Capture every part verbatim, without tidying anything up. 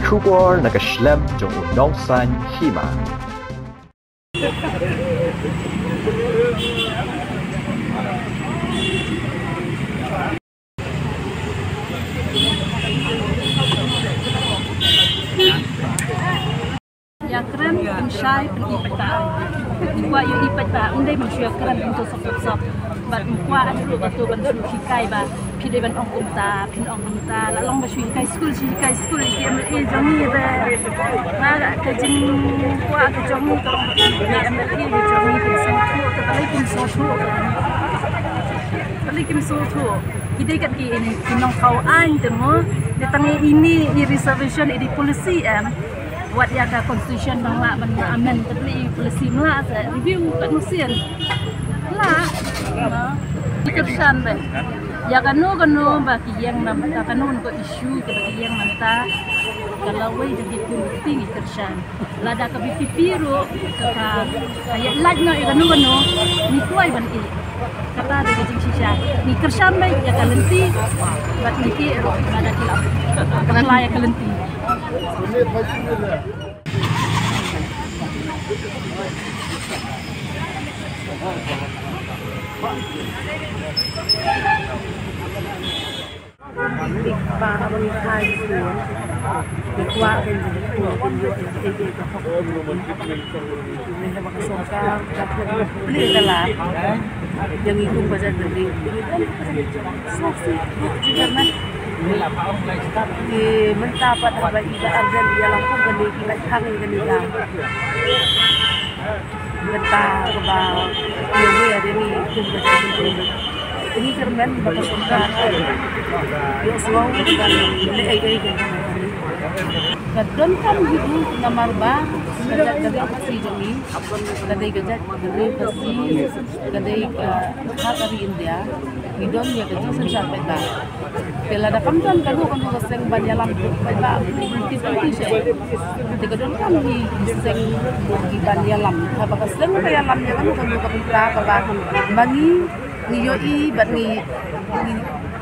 Khubor na ka shlem jong u nongsan hima. Ïa kren pynshai pynïpeit ba. Ym kwah ïa ïpeit ba, ym dei ban shu ïa kren kumto sop sop sop. Bad ym kwah ïa ruh kato ban shu hikai ba phi dei ban ong kumta, phin ong kumta. La long ba shu hikai skul, shu hikai skul ïa ki M L A jong ngi ba. Nga ka jingkwah ka jong ngi ka long ba ki M L A ki jong ngi kin sngewthuh, ka balei kin sngewthuh. Balei kim sngewthuh. Ki dei kat ki ini ki nongthaw aiñ te mo. Te tang ïa ini i reservation i dei policy em. Wat ïa ka constitution dang lah ban amend te beli policy mlah sa review kat musin. Lah. Ki kyrshan ba ïa kano kano ba ki ïeng na mynta, kano kano ka issue kaba ki ïeng na mynta, ka lawei da ki kum ti ngi kyrshan. Lada ka V P P ruh ka, ka ïa lait noh ïa kano kano, ngi kwah ban ïa. Kata dei ka jingshisha. Ngi kyrshan beit ïa ka lynti bad ngi ïa ruh lada ki la bakla ïa ka lynti. Sorkar ka plie ka lad ïa ngi kum ka jaitbynriew. Sngewsih ruh jingkyrmen. Te mynta pat haba i Bah Ardent ïalam kum kane, ki la khang ïa kane ka bynta kaba ïa wi ïa ngi kum ka jaitbynriew. Te ngi kyrmen ba ka sorkar ïohsngew ban leh ei ei. Ka donkam hi ruh namar ba ka jaitbynriew Khasi jong ngi ka dei ka jaitbynriew Khasi, ka dei ka ha ka ri India, ngi don ïa ka jingsynshar paidbah. Te lada kam don kano kano ka seng ban ïalam paidbah, ki pynti sha. Te ka donkam hi ki seng ki ban ïalam. Haba ka seng ka ïalam ïa kano kano ka bynta kaba ma ngi ngi ïohi bad ngi, ngi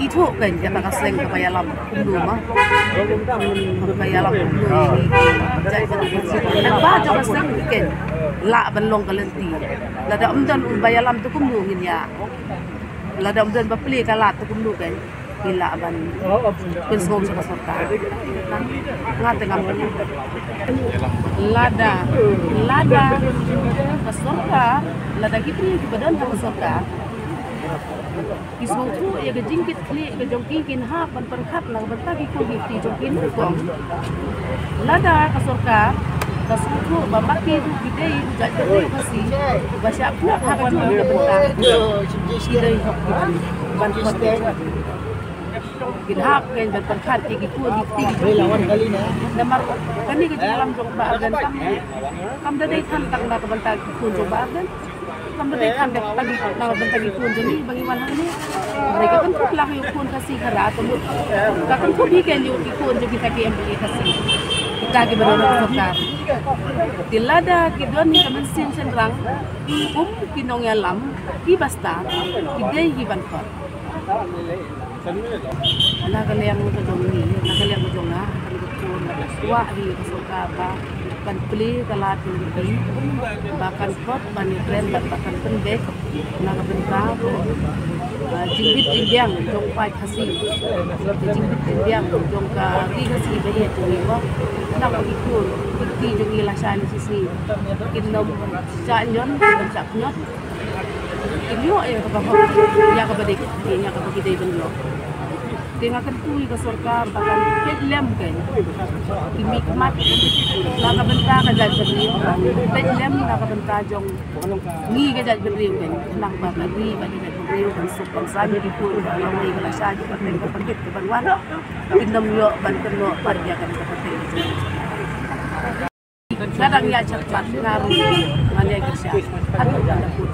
ithuh kein kata ka seng kaba ïalam kumno ma. Kaba ïalam kumno ïa ngi, jait ba ngi, ba jong ka seng kein lah ban long ka lynti. Lada ym don ba ïalam te kumno ngin ïa. Lada ym don ba plie ka lad te kumno kein. Ki lah ban pynsngewsih ka sorkar. Nga te ngam. Lada, lada ka sorkar, lada ki briew kiba don ha ka sorkar ki sngewthuh ïa ka jingkitkhlieh ka jong ki, kin hap ban pyrkhat na ka bynta ki khun ki kti jong ki nyngkong. Lada ka sorkar ka sngewthuh ba ma ki ruh ki dei ki jaitbynriew Khasi ba shah pynïap ha kajuh ka bynta, ki dei hok ki ban pynïap. Kin hap kein ban pyrkhat ïa ki khun ki kti ki jong ki. Namar kane ka jingïalam jong Bah Ardent kam, kam da dei than tang na ka bynta ki khun jong Bah Ardent. Kam da dei than na ka bynta ki khun jong ngi ba ngi wan hangne. Hynrei ka kynthup lang ïa u khun Khasi khadar, ka mut ka kynthup hi kein ïa ki khun jong kita ki M L A Khasi, kita kiba don ha sorkar. Te lada ki don ïa ka mynsiem shynrang kum ki nongïalam, ki bastad, ki dei hi ban khot. Na ka liang ka jong ngi, na ka liang ka jong nga, kan ka jong nga, kwah ïa ka sorkar ba kan plie ka lad jong ki, ba kan khot ban ïakren bad ba kan pynbeit na ka bynta ka, ah, jingbit jingbiang jong paid Khasi, ka jingbit jingbiang jong ka ri Khasi ba ïeit jong ngi ba. Na ka ri Khasi jong ngi la shai la shisngi, kin nym shah ñion, kin nym shah pynñiot. Kin ïoh ïa kaba hok, ïa kaba dei, ïa kaba ki dei ban ïoh. Te nga kyntu ïa ka sorkar ba kan peit lem kein ki mihkhmat na ka bynta ka jaitbynriew, peit lem na ka bynta jong ngi ka jaitbynriew kein, khnang ba ka ri bad ka jaitbynriew kan suk kan san, ki khun ba la wei ka la shai, ki pateng ka pakit ka ban wan, kin nym ïoh ban kynnoh pat ïa kane ka pateng. Nga dang ïa chat pat nga ruh nga ïa ki sha. Atu ka da put.